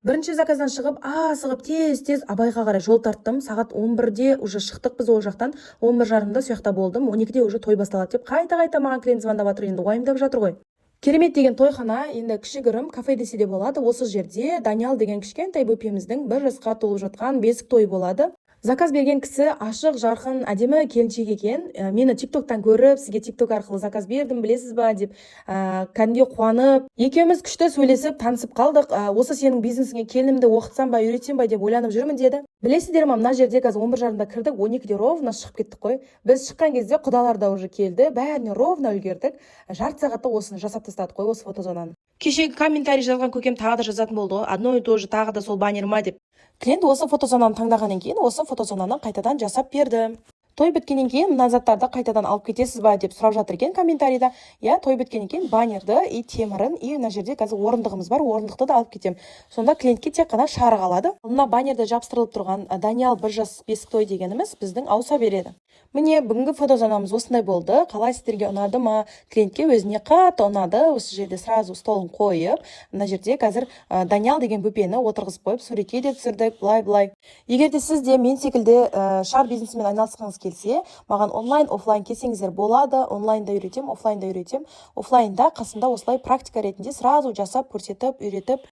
Бірінші заказдан шығып, асығып, тез тез Абайға қарай жол тарттым. Сағат 11-де уже шықтық біз ол жақтан, 11:30-да сол жақта болдым. 12-де уже той басталады деп қайта қайта маған клиент звондап жатыр, енді уайымдап жатыр ғой. Керемет деген тойхана, енді кішігірім кафе десе де болады. Осы жерде Даниял деген кішкентай бөпеміздің 1 жасқа толып жатқан бесік тойы болады. Заказ берген кісі ашық жарқын әдемі келіншек екен. Мені Тик Токтан көріп, «Сізге Тик Ток арқылы заказ бердім, білесіз ба?» деп, кәдімгідей қуанып, екеуміз күшті сөйлесіп, танысып қалдық. «Осы сенің бизнесіңе келінімді оқытсам ба, үйретсем ба деп ойланып жүрмін», — деді. Білесіздер ма, мына жерде қазір 11:30-да кірдік, 12-де ровно шығып кеттік қой. Біз шыққан кезде құдалар да уже келді, бәріне ровно үлгердік. Жарты сағатта осыны жасап тастадық қой, осы фотозонаны. Кешегі комментарий жазған көкем тағы да жазатын болды ғой: «Одно и то же, тағы да сол баннер ма?» — деп. Клиент осы фотозонаны таңдағаннан кейін, осы фотозонаны қайтадан жасап берді. «Той біткеннен кейін мына заттарды қайтадан алып кетесіз ба?» — деп сұрап жатыр екен комментарийда. Иә, той біткеннен кейін баннерді и темірін, и мына жерде қазір орындығымыз бар, орындықты да алып кетемін. Сонда клиентке тек қана шары қалады. Мына баннерде жабыстырылып тұрған «Даниял 1 жас, бесік той» дегеніміз біздің ауыса береді. Міне, бүгінгі фотозонамыз осындай болды. Қалай, сіздерге ұнады ма? Клиентке өзіне қатты ұнады. Осы жерде сразу столын қойып, мына жерде қазір Даниял деген бөпені отырғызып қойып, суретке де түсірдік былай былай. Егер де сіз де мен секілді шар бизнесімен айналысқыңыз келсе, маған онлайн, офлайн келсеңіздер болады. Онлайнда үйретемін, офлайнда үйретемін. Офлайнда қасымда осылай практика ретінде сразу жасап көрсетіп, үйретіп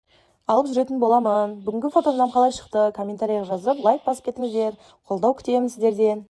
алып жүретін боламын. Бүгінгі фотозонам қалай шықты? Комментарийға жазып, лайк басып кетіңіздер. Қолдау күтемін сіздерден.